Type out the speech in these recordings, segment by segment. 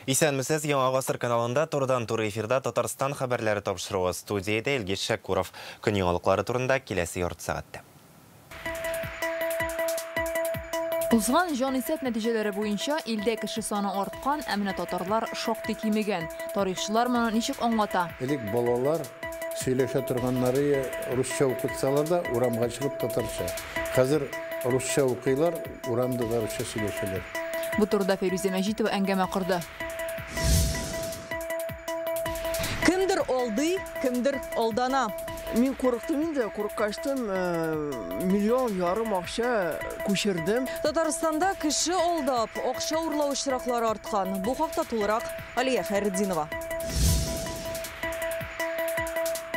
Исәнмесез, Яңа Гасыр каналында турыдан-туры эфирда Татарстан хәбәрләре тапшыруы. Студиядә Илгиз Шәкуров. Көн яңалыклары турында киләсе ярты сәгатьтә. Узган җанисәп нәтиҗәләре буенча илдә кеше саны арткан, ә менә татарлар шактый кимегән. Тарихчылар моны ничек аңлата? Элек балалар сөйләшә торганнары русча укытсалар да, урамга чыгып татарча. Хәзер русча укыйлар, урамда да русча сөйләшәләр. Бу турыда Фәйрүзә Мәҗитова әңгәмә корды. Кемдер алдый, кемдер алдана. Мин курыктым инде, курыккачтым, 1,5 миллион акча күчердем. Татарстанда кеше алдап, акча урлау очраклары арткан. Бу хакта тулырак Алия Хәйретдинова.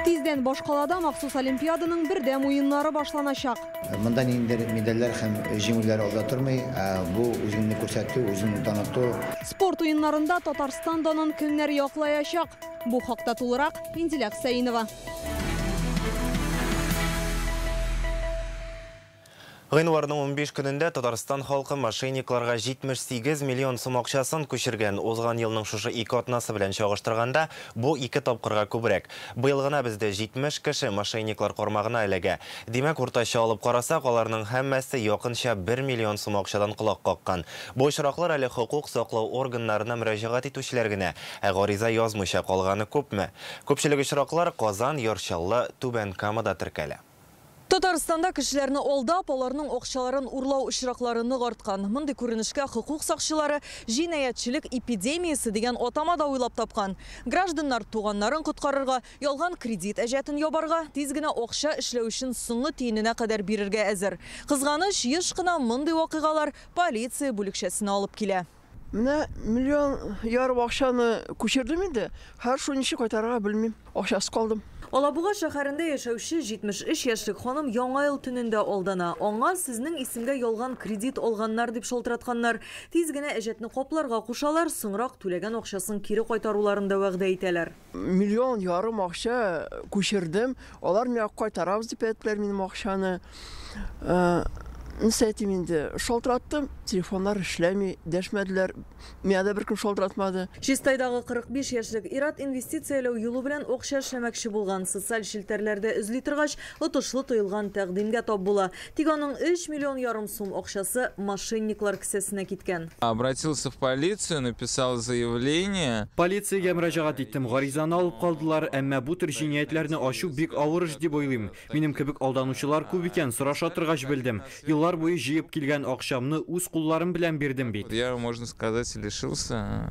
Тиздән башкалада махсус олимпиаданың бердәм уеннары башланачак. Монда ниндидер медальләр һәм җиңүләр алда тормый, бу үзеңне күрсәтү, үзеңне таныту. Спорт уеннарында Татарстан данын кемнәр яклаячак? Бу хакта тулырак Инзилә Хөсәенова. Гыйнварның 15 көнендә Татарстан халкы мошенникларга 78 миллион сум акчасын күчергән. Узган елның шушы ике атнасы белән чагыштырганда бу ике тапкырга күбрәк. Быел гына бездә 70 кеше мошенниклар кармагына эләгә. Димәк, уртача алып карасак, аларның һәммәсе якынча 1 миллион сум акчадан колак каккан. Бу очраклар әле хокук саклау органнарына мөрәҗәгать итүчеләр генә, ә гариза язмыйча калганы күпме? Күпчелек очраклар Казан, Яр Чаллы, Түбән Камада теркәлә. Татарстанда кешеләрне алдап, аларның акчаларын урлау очраклары нык арткан. Мондый күренешкә хокук сакчылары җинаятьчелек эпидемиясе дигән атама да уйлап тапкан. Гражданнар туганнарын коткарырга, ялган кредит әҗәтен ябарга, тиз генә акча эшләү өчен соңгы тиененә кадәр бирергә әзер. Кызганыч, еш кына мондый вакыйгалар полиция бүлекчәсенә алып килә. Менә 1,5 миллион акчаны күчердем инде. Хәзер шуны ничек кайтарырга белмим. Акчасыз калдым. Алабуга шәһәрендә яшәүче 73 яшьлек ханым Яңа ел төнендә алдана. Аңа сезнең исемгә ялган кредит алганнар дип шалтыратканнар. Тиз генә әҗәтне капларга кушалар, соңрак түләгән акчасын кире кайтаруларын да вәгъдә итәләр. 1,5 миллион акча күчердем. Алар миңа кайтарабыз дип әйттеләр минем акчаны. Нәрсә әйтим инде, шалтыраттым, телефоннар эшләми, дәшмәделәр, миңа да беркем шалтыратмады. Чистайдагы 45 яшьлек ир-ат инвестицияләү юлы белән акча эшләмәкче булган. Социаль челтәрләрдә эзли торгач, отышлы тоелган тәкъдимгә тап була. Тик аның 3,5 миллион сум акчасы мошенниклар кесәсенә киткән. Обратился в полицию, написал заявление. Полициягә мөрәҗәгать иттем, гаризаны алып калдылар, әмма бу төр җинаятьләрне ачу бик авыр эш дип уйлыйм. Минем кебек алданучылар күп икән, сораша торгач белдем. Еллар буе җыеп килгән акчамны үз кулларым белән бирдем бит. Я, можно сказать, лишился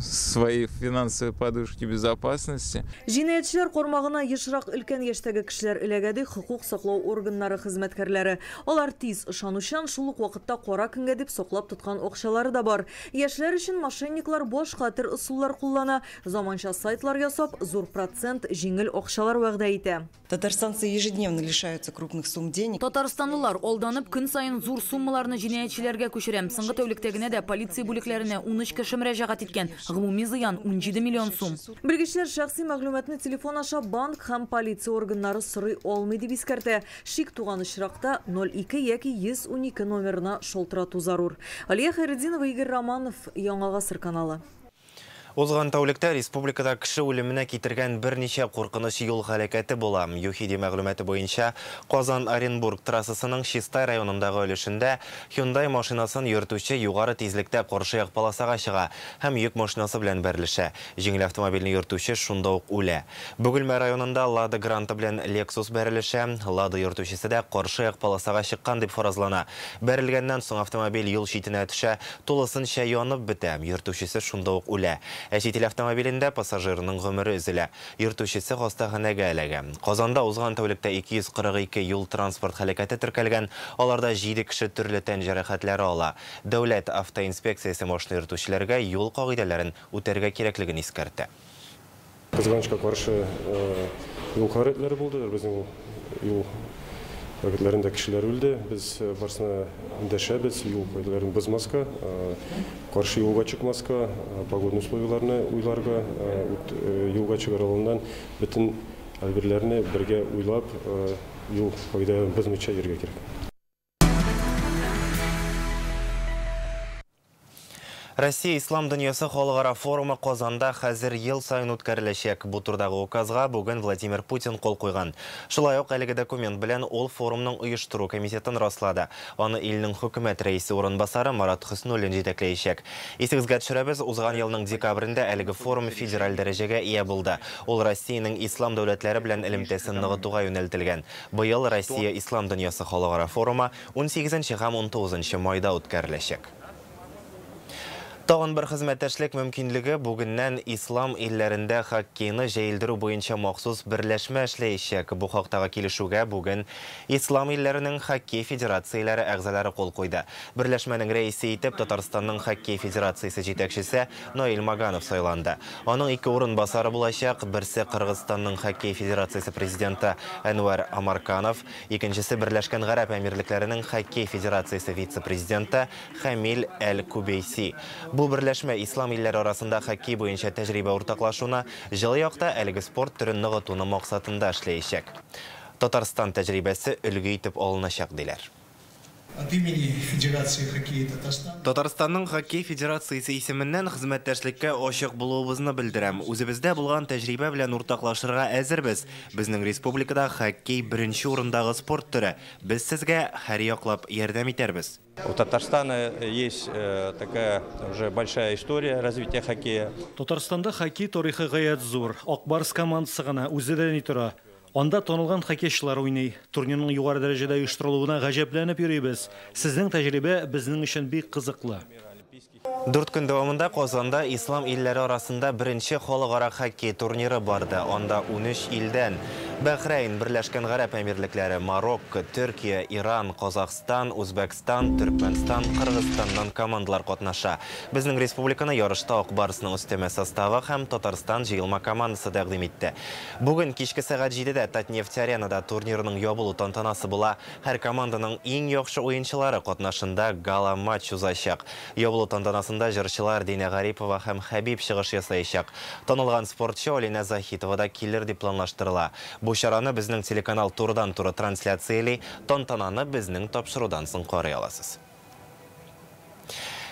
своей финансовой подушки безопасности. Җинаятьчеләр кармагына ешрак өлкән яшьтәге кешеләр эләгә, ди хокук саклау органнары хезмәткәрләре. Алар тиз ышанучан, шул ук вакытта кара көнгә дип саклап тоткан акчалары да бар. Яшьләр өчен мошенниклар башка төр ысуллар куллана, заманча сайтлар ясап, зур процент җиңел акчалар вәгъдә итә. Татарстанцы ежедневно лишаются крупных сумм денег. Татарстанлылар алданып көн саен зур суммаларны җинаятьчеләргә күчерә. Соңгы тәүлектә генә дә полиция бүлекләренә 13 кеше мөрәҗәгать иткән. Гомуми зыян 17 миллион сум. Белгечләр шәхси мәгълүматны телефон аша банк һәм полиция органнары сорый алмый дип искәртә. Шик туган очракта 02 яки 112 номерына шалтырату зарур. Алия Хәйретдинова, Игорь Романов, Яңа Гасыр каналы. Узган тәүлектә республикада кеше үлеменә китергән берничә куркыныч юл һәлакәте була. ЮХИДИ мәгълүматы буенча Казан-Оренбург трассасының Чистай районындагы өлешендә Hyundai машинасын йөртүче югары тизлектә каршы як полосага чыга һәм йөк машинасы белән бәрелешә. Җиңел автомобильне йөртүче шунда ук үлә. Бөгелмә районында Лада Гранта белән Lexus бәрелешә. Лада йөртүчесе дә каршы як полосага чыккан дип фаразлана. Бәрелгәннән соң автомобиль юл читенә төшә, тулысынча янып бетә. Йөртүчесе шунда ук үлә. Ә чит ил автомобилендә пассажирның гомере өзелә. Йөртүчесе хастаханәгә эләгә. Казанда узган тәүлектә 242 юл транспорт һәлакәте теркәлгән. Аларда 7 кеше төрле тән җәрәхәтләре ала. Дәүләт автоинспекциясе машина йөртүчеләргә юл кагыйдәләрен үтәргә кирәклеген искәртә. Кызганычка каршы юл һәлакәтләре булды. Безнең юл һәлакәтләрендә кешеләр үлде. Без барысына эндәшәбез, юл кагыйдәләрен бозмаска, каршы юлга чыкмаска, погодный условияләрне уйларга, юлга чыгар алдыннан бөтен әйберләрне бергә уйлап, юл кагыйдәләрен бозмыйча йөрергә кирәк. Россия Ислам дөньясы халыкара форумы Казанда хәзер ел саен үткәреләчәк. Бу турыдагы указга бүген Владимир Путин кул куйган. Шулай ук әлеге документ белән ул форумның оештыру комитетын раслады. Аны илнең хөкүмәт рәисе урынбасары Марат Хөснуллин җитәкләячәк. Исегезгә төшерәбез, узган елның декабрендә әлеге форум федераль дәрәҗәгә ия булды. Ул Россиянең ислам дәүләтләре белән элемтәсен ныгытуга юнәлтелгән. Быел Россия Ислам дөньясы халыкара форумы 18 һәм 19 майда үткәреләчәк. Тагын бер хезмәттәшлек мөмкинлеге бүгеннән ислам илләрендә хоккейны җәелдерү буенча махсус берләшмә эшләячәк. Бу хактагы килешүгә бүген ислам илләренең хоккей федерацияләре әгъзалары кул куйды. Берләшмәнең рәисе итеп Татарстанның хоккей федерациясе җитәкчесе Наил Маганов сайланды. Аның ике урынбасары булачак, берсе Кыргызстанның хоккей федерациясе президенты Әнвәр Амарканов, икенчесе Берләшкән Гарәп Әмирлекләренең хоккей федерациясе вице-президенты Хәмил Әл-Кубейси. Бу берләшмә ислам илләре арасында хоккей буенча тәҗрибә уртаклашуны, җылы якта әлеге спорт төрен ныгытуны максатында эшләячәк. Татарстан тәҗрибәсе өлге итеп алыначак, диләр. От имени Федерации хоккея Татарстана. Татарстанның хоккей федерациясе исеменнән хезмәттәшлеккә ачык булуыбызны белдерәм. Үзебездә булган тәҗрибә белән уртаклашырга әзербез. Безнең республикада хоккей беренче урындагы спорт төре. Без сезгә һәр яклап ярдәм итәрбез. У Татарстана есть такая уже большая история развития хоккея. Татарстанда хоккей тарихы гаять зур. Ак Барс командасы гына үзе дә ни тора. Анда танылган хоккейчылар уйный. Турнирның югары дәрәҗәдә оештырылуына гаҗәпләнеп йөрибез. Сезнең тәҗрибә безнең өчен бик кызыклы. 4 көн дәвамында Казанда ислам илләре арасында беренче халыкара хоккей турниры барды. Анда 13 илдән Бәхрәйн, Берләшкән Гарәп Әмирлекләре, Марокко, Төркия, Иран, Казахстан, Үзбәкстан, Төркмәнстан, Кыргызстаннан командалар катнаша. Безнең республиканы ярышта Ак Барсның өстәмә составы һәм Татарстан җыелма командасы тәкъдим итте. Бүген кичке сәгать 7-дә Татнефть аренада турнирның ябылу тантанасы була. Һәр команданың иң яхшы уенчылары катнашында гала-матч узачак. Ябылу тантанасында җырчылар Динә Гарипова һәм Хәбиб чыгыш ясаячак. Танылган спортчы Алинә Заһитова да килер дип планлаштырыла. Бу чараны безнең телеканал турыдан-туры трансляцияли, тантананы безнең тапшырудан соң карый аласыз.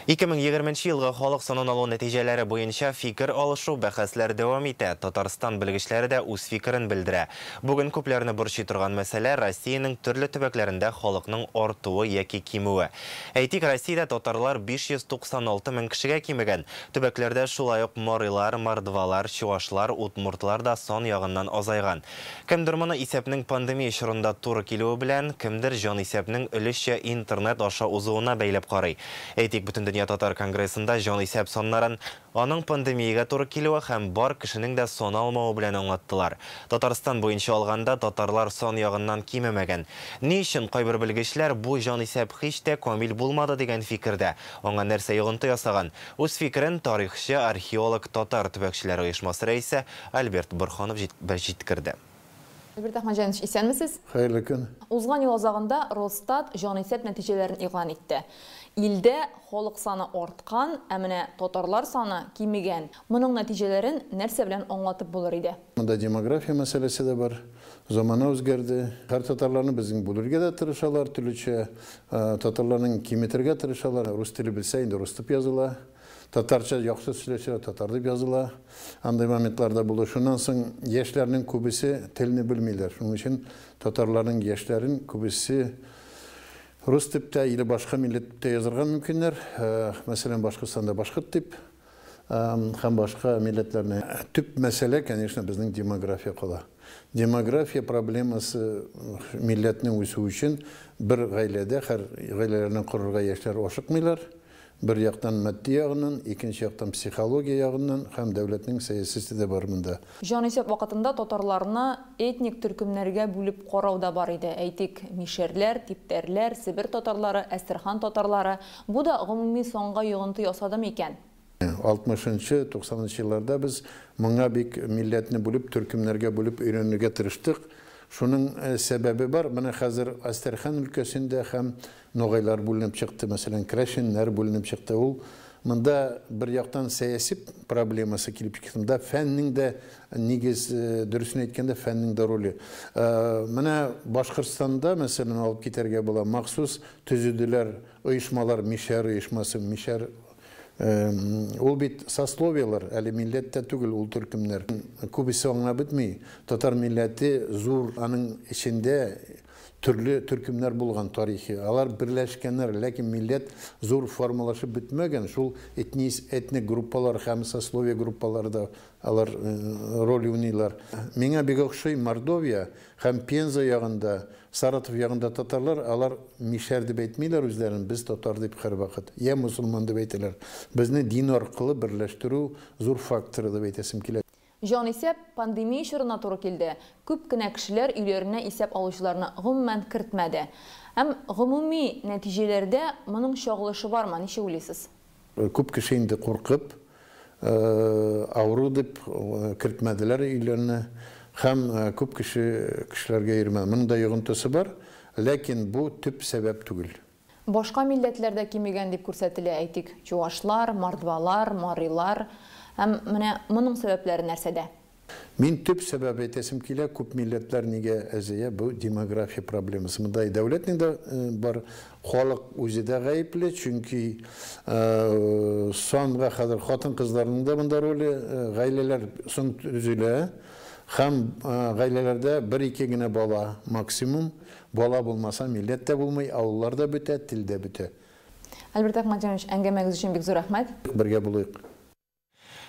2020 елгы халык санын алу нәтиҗәләре буенча фикер алышу бәхәсләр дәвам итә. Татарстан белгечләре дә үз фикерен белдерә. Бүген күпләрне борчый торган мәсьәлә Россиянең төрле төбәкләрендә халыкның артуы яки кимүе. Әйтик, Россиядә татарлар 596 мең кешегә кимегән. Төбәкләрдә шулай ук марилар, мордвалар, чуашлар, удмуртлар да сан ягыннан азайган. Кемдер моны исәпнең пандемия чорында туры килүе белән, кемдер җан исәпнең өлешчә интернет аша узуына бәйләп карый. Әйтик, Бөтендөнья татар конгрессында җан исәп саннарын аның пандемиягә туры килүе һәм бар кешенең дә сан алмавы белән аңлаттылар. Татарстан буенча алганда татарлар сан ягыннан кимемәгән. Ни өчен кайбер белгечләр бу җан исәп һич тә камил булмады дигән фикердә? Аңа нәрсә йогынты ясаган? Үз фикерен тарихчы, археолог, татар төбәкчеләре оешмасы рәисе Альберт Борханов җиткерде. Альберт Әхмәтҗанович, исәнмесез? Хәерле көн. Узган ел азагында Росстат җанисәп нәтиҗәләрен игълан итте. Илдә халык саны арткан, ә менә татарлар саны кимегән. Моның нәтиҗәләрен нәрсә белән аңлатып булыр иде? Монда демография мәсьәләсе дә бар. Замана үзгәрде. Һәр татарларны безнең бүлергә дә тырышалар, төрлечә татарларның киметергә тырышалар. Рус теле белсә, инде рус дип языла. Татарча яхшы сөйләшә, татар дип языла. Андый моментларда булды. Шуннан соң яшьләрнең күбесе телне белмиләр. Шуның өчен татарларның яшьләрен күбесе рус дип тә или башка милләт дип тә язырга мөмкиннәр. Мәсәлән, Башкортстанда башкорт дип һәм башка милләтләрне. Төп мәсьәлә, конечно, безнең демография кала. Демография проблемасы милләтнең үсүе өчен бер гаиләдә һәр гаиләләрне корырга яшьләр ашыкмыйлар. Бер яктан матди ягыннан, икенче яктан психология ягыннан һәм дәүләтнең сәясәте дә бар монда. Җанисәп вакытында татарларны этник төркемнәргә бүлеп карау да бар иде. Әйтик, мишәрләр, типтәрләр, Себер татарлары, Әстерхан татарлары. Бу да гомуми санга йогынты ясады микән? 60-нчы, 90-нчы елларда без моңа бик милләтне бүлеп, төркемнәргә бүлеп өйрәнергә тырыштык. Шуның сәбәбе бар. Менә хәзер Әстерхан өлкәсендә һәм ногайлар бүленеп чыкты, мәсәлән, крәшеннәр бүленеп чыкты. Ул монда бер яктан сәяси проблемасы килеп чыкты. Монда фәннең дә нигез, дөресен әйткәндә, фәннең дә роле. Менә Башкортстанда, мәсәлән, алып китәргә була, махсус төзеделәр оешмалар, мишәр оешмасы, мишәр Ул бит сословиялар, әле милләт тә түгел ул төркемнәр. Күбесе аңлап бетми. Татар милләте зур, аның эчендә төрле төркемнәр булган тарихи. Алар берләшкәннәр, ләкин милләт зур формалашып бетмәгән. Шул этник группалар һәм сословие группалары да алар роль уйныйлар. Миңа бик охшый Мордовия һәм Пенза ягында, Саратов ягында татарлар, алар мишәр дип әйтмиләр үзләрен, без татар дип һәрвакыт, я мусульман дип әйтәләр. Безне дин аркылы берләштерү зур факторы дип әйтәсем килә. Җанисәп пандемия чорына туры килде. Күп кенә кешеләр өйләренә исәп алучыларны гомумән кертмәде. Һәм гомуми нәтиҗәләрдә моның чагылышы бармы? Ничек уйлыйсыз? Күп кеше инде куркып, авыру дип кертмәделәр өйләренә. Һәм күп кеше кешеләргә йөрмәде. Моның да йогынтысы бар, ләкин бу төп сәбәп түгел. Башка милләтләр дә кимегән дип күрсәтелә, әйтик, чуашлар, мордвалар, марилар. Һәм менә моның сәбәпләре нәрсәдә? Мин төп сәбәп әйтәсем килә, күп милләтләр нигә әзәя, бу демография проблемасы. Монда дәүләтнең дә бар, халык үзе дә гаепле, чөнки санга хәзер хатын-кызларның да монда роле, гаиләләр соң төзелә. Һәм гаиләләрдә бер-ике генә бала максимум, бала булмаса милләт тә булмый, авыллар да бетә, тел дә бетә. Альберт Әхмәтҗанович, әңгәмәгез өчен бик зур рәхмәт. Бергә булыйк.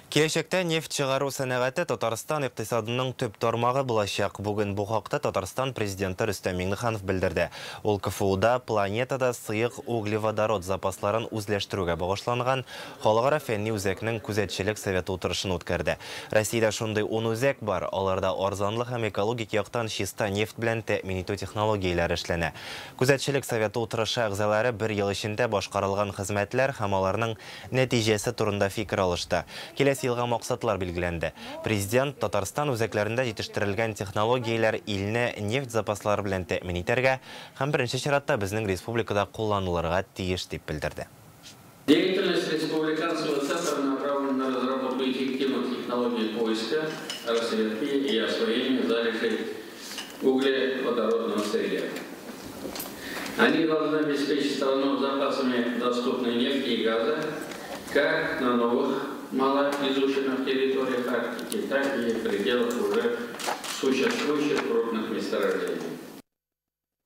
Киләчәктә нефть чыгару сәнәгате Татарстан икътисадының төп тармагы булачак. Бүген бу хакта Татарстан президенты Рөстәм Миңнеханов белдерде. Ул КФУда планетада сыек углеводород запасларын үзләштерүгә багышланган халыкара фәнни үзәкнең күзәтчелек советы утырышын үткәрде. Россиядә шундый 10 үзәк бар. Аларда арзанлы һәм экологик яктан чиста нефть белән тәэмин итү технологияләре эшләнә. Күзәтчелек советы утырышы әгъзалары бер ел эчендә башкарылган хезмәтләр һәм аларның нәтиҗәсе турында фикер алышты. Киләсе елга максатлар билгеләнде. Президент Татарстан үзәкләрендә җитештерелгән технологияләр илне нефть запаслары белән тәэмин итәргә һәм беренче чиратта безнең республикада кулланылырга тиеш дип белдерде. Деятельность республиканского центра направлена на разработку эффективных технологий поиска, разведки и освоения залежей углеводородного сырья. Они должны обеспечить страну запасами доступной нефти и газа, как на новых малоизученных территориях Арктики, так и в пределах уже существующих крупных месторождений.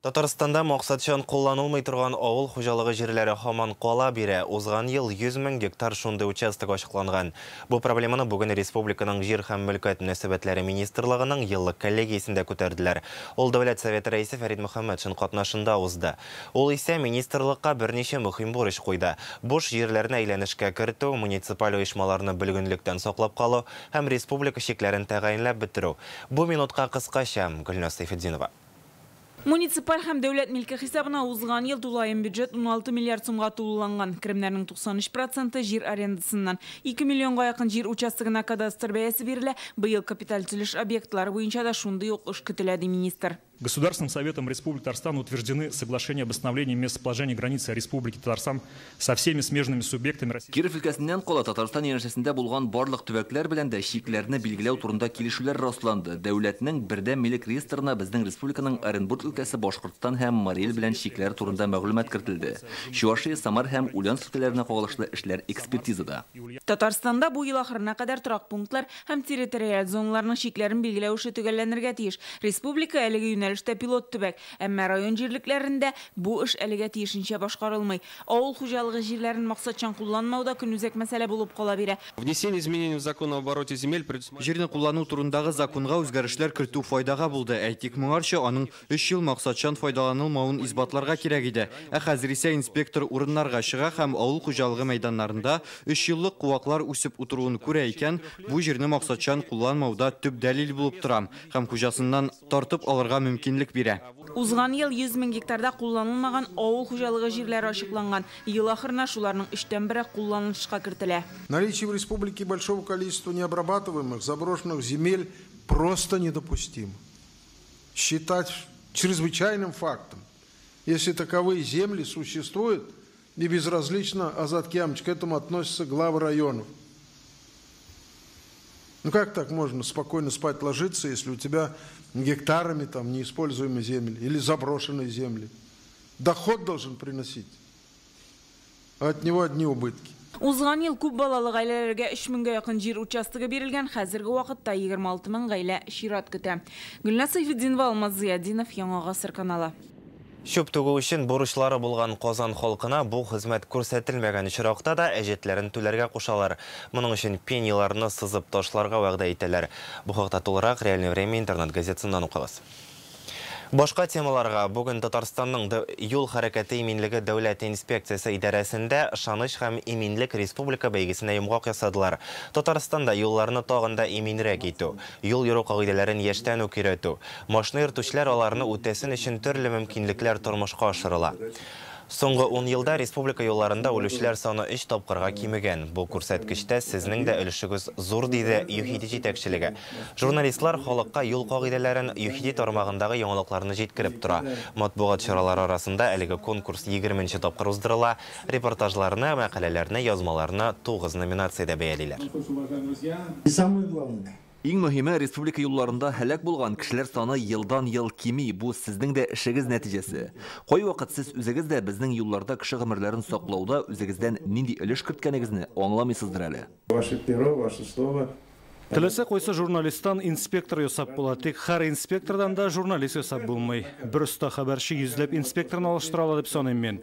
Татарстанда максатчан кулланылмый торган авыл хуҗалыгы җирләре һаман кала бирә. Узган ел 100 мең гектар шундый участок ачыкланган. Бу проблеманы бүген республиканың җир һәм мөлкәт мөнәсәбәтләре министрлыгының еллык коллегиясендә күтәрделәр. Ул Дәүләт Советы рәисе Фәрит Мөхәммәтшин катнашында узды. Ул исә министрлыкка берничә мөһим бурыч куйды. Буш җирләрне әйләнешкә кертү, муниципаль оешмаларны бөлгенлектән саклап калу һәм республика чикләрен тәгаенләп бетерү. Бу минутка кыскача Гөлназ Сәйфетдинова. Муниципаль һәм дәүләт милке хисабына узган ел тулаем бюджет 16 миллиард сумга тулыланган. Керемнәрнең 93% җир арендасыннан. 2 миллионга якын җир участогына кадастр бәясе бирелә. Быел капиталь төзелеш объектлары буенча да шундый ук эш көтелә, ди министр. Государственным советом Республики Татарстан утверждены соглашения об восстановлении местоположения границы Республики Татарстан со всеми смежными субъектами России. Киров өлкәсеннән кала Татарстан янәшәсендә булган барлык төбәкләр белән дә чикләрне билгеләү турында килешүләр расланды. Дәүләтнең бердәм милек реестрына безнең республиканың Оренбург өлкәсе, Башкортстан һәм Мари Эл белән чикләр турында мәгълүмат кертелде. Чувашия, Самар һәм Ульяновск өлкәләренә кагылышлы эшләр экспертизада. Татарстанда бу ел ахырына кадәр торак пунктлар һәм территориаль зоналарның чикләрен билгеләү эше төгәлләнергә тиеш. Республика әлеге юнәлештә пилот төбәк, әмма район җирлекләрендә бу эш әлегә тиешенчә башкарылмый. Авыл хуҗалыгы җирләрен максатчан кулланмау да көнүзәк мәсьәлә булып кала бирә. Внесение изменений в закон об обороте земель предусматривает. Җирне куллану турындагы законга үзгәрешләр кертү файдага булды. Әйтик, моңарчы аның 3 ел максатчан файдаланылмавын исбатларга кирәк иде. Ә хәзер исә инспектор урыннарга чыга һәм авыл хуҗалыгы мәйданнарында 3 еллык куаклар үсеп утыруын күрә икән, бу җирне максатчан кулланмауда төп дәлил булып тора һәм хуҗасыннан тартып алырга мөмкинлек бирә. Узган ел 100 мең гектарда кулланылмаган авыл хуҗалыгы җирләре ачыкланган. Ел ахырына шуларның 1/3 кулланылышка кертелә. Наличие в республике большого количества необрабатываемых, заброшенных земель просто недопустимо. Считать чрезвычайным фактом, если таковые земли существуют, и безразлично, Азат Киямович, к этому относятся главы районов. Ну как так можно спокойно спать ложиться, если у тебя гектарами там неиспользуемые земли или заброшенные земли? Доход должен приносить, а от него одни убытки. Узган ел күп балалы гаиләләргә 3000гә якын җир участогы бирелгән, хәзерге вакытта 26 мең гаилә чират көтә. Гөлназ Сәйфетдинова, Алмаз Зыятдинов, Яңа Гасыр каналы. Чүп түгү өчен бурычлары булган Казан халкына бу хезмәт күрсәтелмәгән очракта да әҗәтләрен түләргә кушалар. Моның өчен пениларны сызып ташларга вәгъдә итәләр. Бу хакта тулырак Реальное время интернет-газетасыннан укыгыз. Башка темаларга бүген Татарстанның юл хәрәкәте иминлеге дәүләт инспекциясе идарәсендә Ышаныч һәм иминлек республика бәйгесенә йомгак ясадылар. Татарстанда юлларны тагын да иминрәк итү, юл йөрү кагыйдәләрен яшьтән үк өйрәтү, машина йөртүчеләр аларны үтәсен өчен төрле мөмкинлекләр тормышка ашырыла. Соңгы 10 елда республика юлларында үлүчеләр саны 3 тапкырга кимегән. Бу күрсәткечтә сезнең дә өлешегез зур, диде ЮХИДИ җитәкчелеге. Журналистлар халыкка юл кагыйдәләрен, ЮХИДИ тармагындагы яңалыкларны җиткереп тора. Матбугат чаралары арасында әлеге конкурс 20нче тапкыр уздырыла. Репортажларны, мәкаләләрне, язмаларны 9 номинациядә бәялиләр. Самое главное. Иң мөһиме, республика юлларында һәлак булган кешеләр саны елдан-ел кими. Бу сезнең дә эшегез нәтиҗәсе. Кайвакыт сез үзегез дә безнең юлларда кеше гомерләрен саклауда үзегездән нинди өлеш керткәнегезне аңламыйсыздыр әле. Ваше перо, ваше слово. Теләсә кайсы журналисттан инспектор ясап була, тик һәр инспектордан да журналист ясап булмый. Бер оста хәбәрче йөзләп инспекторны алыштыра ала дип саныйм мин.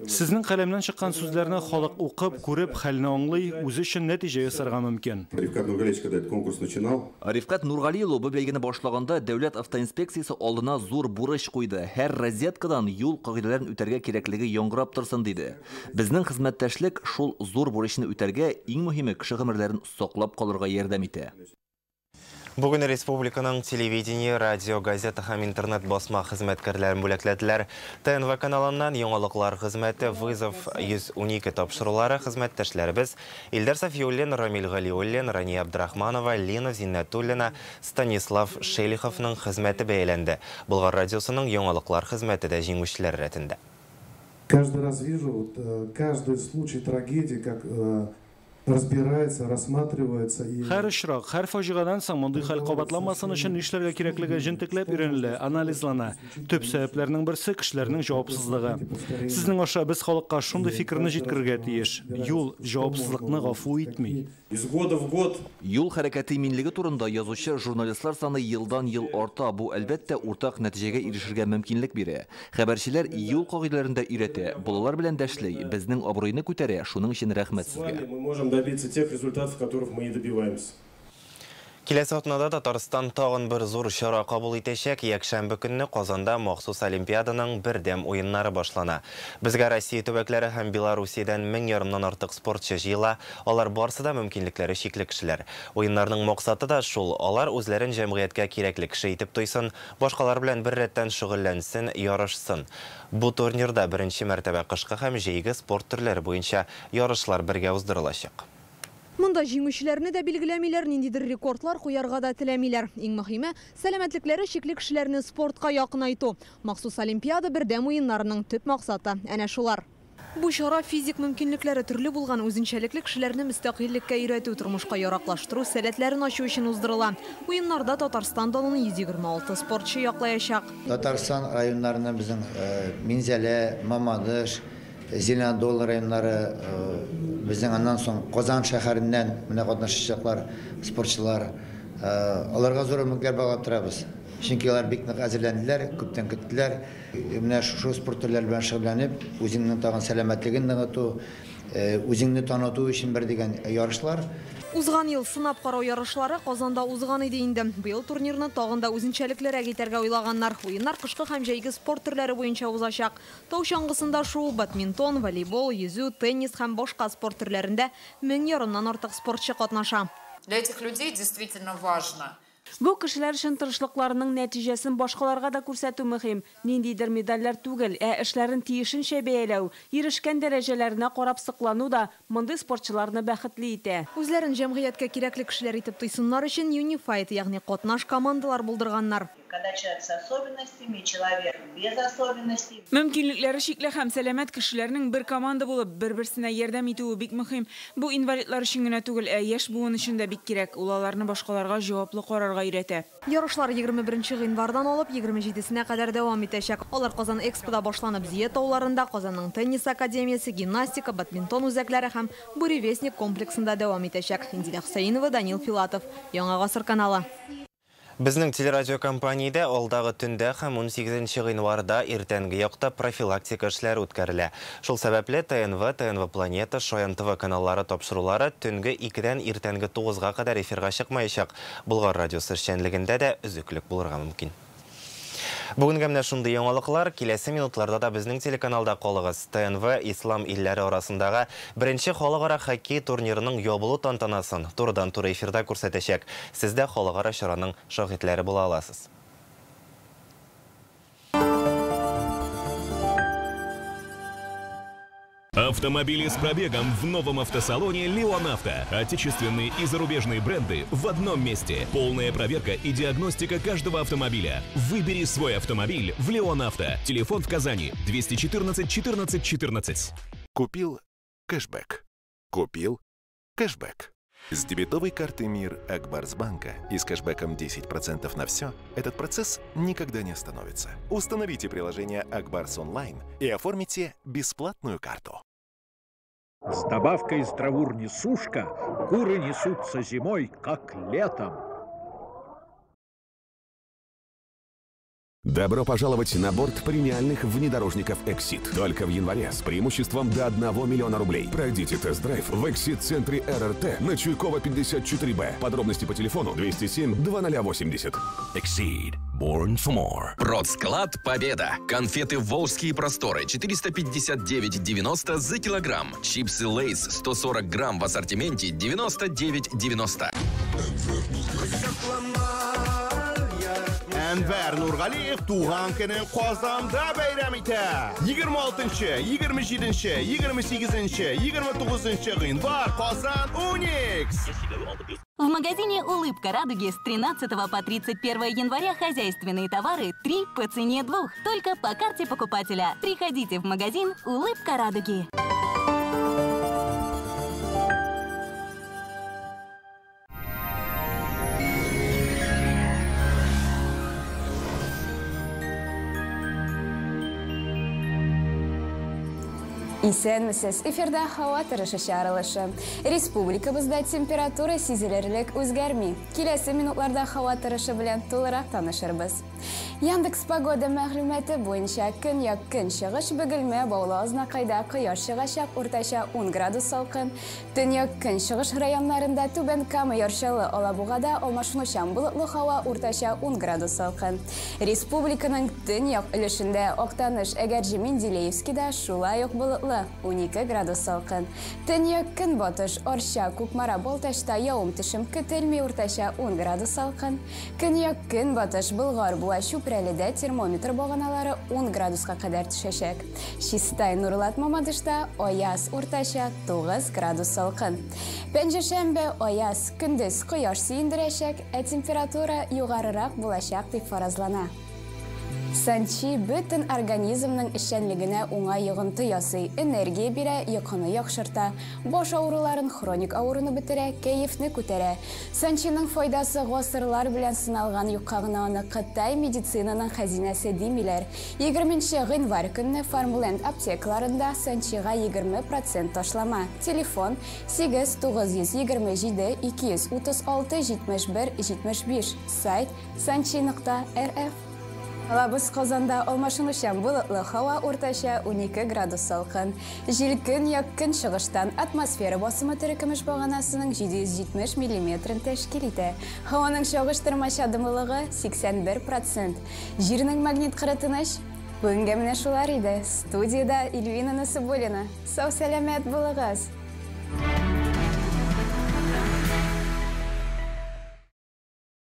Сезнең каләмнән чыккан сүзләрне халык укып, күреп, хәлне аңлый, үзе өчен нәтиҗә ясарга мөмкин. Рифкать Нургалиевич, когда этот конкурс начинал. Рифкать Нургали улы бу бәйгене башлаганда дәүләт автоинспекциясе алдына зур бурыч куйды. Һәр розеткадан юл кагыйдәләрен үтәргә кирәклеге яңгырап торсын диде. Безнең хезмәттәшлек шул зур бурычны үтәргә, иң мөһиме кеше гомерләрен саклап калырга ярдәм итә. Бүген республиканың телевидение, радио, газета һәм интернет басма хезмәткәрләрен бүләкләделәр. ТНВ каналыннан яңалыклар хезмәте «Вызов 112» тапшырулары хезмәттәшләребез Илдар Сафиуллин, Рамил Галиуллин, Рания Абдрахманова, Лина Зиннәтуллина, Станислав Шелиховның хезмәте бәяләнде. Болгар радиосының яңалыклар хезмәте дә җиңүчеләр рәтендә. Каждый раз вижу, вот, каждый случай трагедии, как разбирается, рассматривается. Һәр очрак, һәр фаҗигадан соң мондый хәл кабатланмасын өчен нишләргә кирәклеге җентекләп өйрәнелә, анализлана. Төп сәбәпләрнең берсе кешеләрнең җавапсызлыгы. Сезнең аша без халыкка шундый фикерне җиткерергә тиеш. Юл җавапсызлыкны гафу итми. Из года в год. Юл хәрәкәте иминлеге турында язучы журналистлар саны елдан-ел арта. Бу әлбәттә уртак нәтиҗәгә ирешергә мөмкинлек бирә. Хәбәрчеләр юл кагыйдәләрен дә өйрәтә, балалар белән дә эшли, безнең абруйны күтәрә. Шуның өчен рәхмәт сезгә. Мы можем добиться тех результатов, которых мы и добиваемся. Киләсе атнада Татарстан тагын бер зур чара кабул итәчәк. Якшәмбе көнне Казанда махсус Олимпиаданың бердәм уеннары башлана. Безгә Россия төбәкләре һәм Белоруссиядән 1500-нан артык спортчы җыела. Алар барсы да мөмкинлекләре чикле кешеләр. Уеннарның максаты да шул: алар үзләрен җәмгыятькә кирәкле кеше итеп тойсын, башкалар белән бер рәттән шөгыльләнсен, ярышсын. Бу турнирда беренче мәртәбә кышкы һәм җәйге спорт төрләре буенча ярышлар бергә уздырылачак. Монда җиңүчеләрне дә билгеләмиләр, ниндидер рекордлар куярга да теләмиләр. Иң мөһиме сәламәтлекләре чикле кешеләрне спортка якынайту. Махсус Олимпиада бердәм уеннарының төп максаты әнә шулар. Бу чара физик мөмкинлекләре төрле булган үзенчәлекле кешеләрне мөстәкыйльлеккә өйрәтү, тормышка яраклаштыру сәләтләрен ачу өчен уздырыла. Уеннарда Татарстан данын 126 спортчы яклаячак. Татарстан районнарыннан безнең Минзәлә, Мамадыш, Зеленодол районнары, безнең аннан соң Казан шәһәреннән менә катнашачаклар спортчылар. Аларга зур өметләр баглап торабыз. Чөнки алар бик нык әзерләнделәр, күптән көттеләр. Менә шушы спорт төрләре белән шөгыльләнеп, үзеңнең тагын сәламәтлеген ныгыту, үзеңне таныту өчен бер дигән ярышлар. Узган ел сынап карау ярышлары Казанда узган иде инде. Быел турнирны тагын да үзенчәлеклерәк итәргә уйлаганнар. Уеннар кышкы һәм җәйге спорт төрләре буенча узачак. Тау чаңгысында шуу, бадминтон, волейбол, йөзү, теннис һәм башка спорт төрләрендә 1500-нан артык спортчы катнаша. Для этих людей действительно важно. Бу кешеләр өчен тырышлыкларының нәтиҗәсен башкаларга да күрсәтү мөһим. Ниндидер медальләр түгел, ә эшләрен тиешенчә бәяләү, ирешкән дәрәҗәләренә карап соклану да мондый спортчыларны бәхетле итә. Үзләрен җәмгыятькә кирәкле кешеләр итеп тойсыннар өчен Unified, ягъни катнаш командалар булдырганнар. Когда человек с особенностями, человек без особенностей. Мөмкинлекләре чикле һәм сәламәт кешеләрнең бер команда булып, бер-берсенә ярдәм итүе бик мөһим. Бу инвалидлар өчен генә түгел, ә яшь буын өчен дә бик кирәк. Ул аларны башкаларга җаваплы карарга өйрәтә. Ярышлар 21 гыйнвардан алып 27-сенә кадәр дәвам итәчәк. Алар Казан Экспода башланып, Зия тауларында, Казанның теннис академиясе, гимнастика, бадминтон үзәкләре һәм Буревестник комплексында дәвам итәчәк. Индира Хусаинова, Данил Филатов, Яңа Гасыр каналы. Безнең телерадиокомпаниядә алдагы төндә һәм 18 гыйнварда иртәнге якта профилактика эшләре үткәрелә. Шул сәбәпле ТНВ, ТНВ Планета, Шаян ТВ каналлары тапшырулары төнге 2-дән иртәнге 9-га кадәр эфирга чыкмаячак. Болгар радиосы эшчәнлегендә дә өзеклек булырга мөмкин. Бүгенгә менә шундый яңалыклар. Киләсе минутларда да безнең телеканалда калыгыз. ТНВ Ислам илләре арасындагы беренче халыкара хоккей турнирының ябылу тантанасын турыдан-туры эфирда күрсәтәчәк. Сез дә халыкара чараның шаһитләре була аласыз. Автомобили с пробегом в новом автосалоне «Леон Авто». Отечественные и зарубежные бренды в одном месте. Полная проверка и диагностика каждого автомобиля. Выбери свой автомобиль в «Леон Авто». Телефон в Казани 214 14 14. Купил кэшбэк. Купил кэшбэк. С дебетовой карты «Мир» Акбарсбанка и с кэшбэком 10% на все этот процесс никогда не остановится. Установите приложение «Акбарс Онлайн» и оформите бесплатную карту. С добавкой «Здравур-несушка» куры несутся зимой, как летом. Добро пожаловать на борт премиальных внедорожников «Exeed». Только в январе с преимуществом до 1 миллиона рублей. Пройдите тест-драйв в «Exeed»-центре РРТ на Чуйкова 54Б. Подробности по телефону 207 2080. «Exeed». Born for more. Продсклад «Победа». Конфеты «Волжские просторы» 459,90 за килограмм. Чипсы «Лейс» 140 грамм в ассортименте 99,90. Әнвәр Нургалиев туган көнен Казанда бәйрәм итә. 26, 27, 28, 29 гыйнвар Казан Уникс. В магазине «Улыбка радуги» с 13 по 31 января хозяйственные товары 3 по цене 2. Только по карте покупателя. Приходите в магазин «Улыбка радуги». Исәнмесез, эфирда һава торышы чыгарылышы. Республикабызда температура сизелерлек үзгәрми. Киләсе минутларда һава торышы белән тулырак танышырбыз. Яндекс погода мәгълүматы буенча көньяк көнчыгыш Бөгелмә Баулы Азнакайда кояш чыгачак, уртача 10 градус салкын. Төньяк көнчыгыш районнарында Түбән Кама, Яр Чаллы, Алабугада алмашынучан болытлы һава, уртача 10 градус салкын. Республиканың төньяк өлешендә Актаныш, Әгерҗе, Менделеевскида шулай ук болытлы 12 градус салкын. Төньяк көнбатыш Арча, Кукмара, Балтачта явым төшем көтелми, уртача 10 градус салкын. Көньяк көнбатыш Болгар, Буа, Чүпрәледә термометр баганалары 10 градуска кадәр төшәчәк. Чистай, Нурлат, Мамадышта аяз, уртача 9 градус салкын. Пәнҗешәмбе аяз, көндез кояш сөендерәчәк, ә температура югарырак булачак дип фаразлана. Санчи бөтен организмның эшчәнлегенә уңай йогынты ясый, энергия бирә, йокыны яхшырта, баш авыруларын, хроник авыруны бетерә, кәефне күтәрә. Санчиның файдасы гасырлар белән сыналган юкка гына аны Кытай медицинаның хәзинәсе димиләр. 20 гыйнвар көнне Фармленд аптекаларында Санчига 20% ташлама. Телефон 8 927 236 71 75. Сайт sanchi.rf. Алабыз Казанда алмашынучан болытлы һава, уртача 12 градус салкын. Җил көньяк көнчыгыштан, атмосфера басымы терекөмеш баганасының 770 миллиметрын тәшкил итә. Һаваның чагыштырмача дымлылыгы 81%. Җирнең магнит кыры тыныч. Бүгенгә менә шулар иде. Студиядә Эльвина Насыбуллина. Сау сәламәт булыгыз.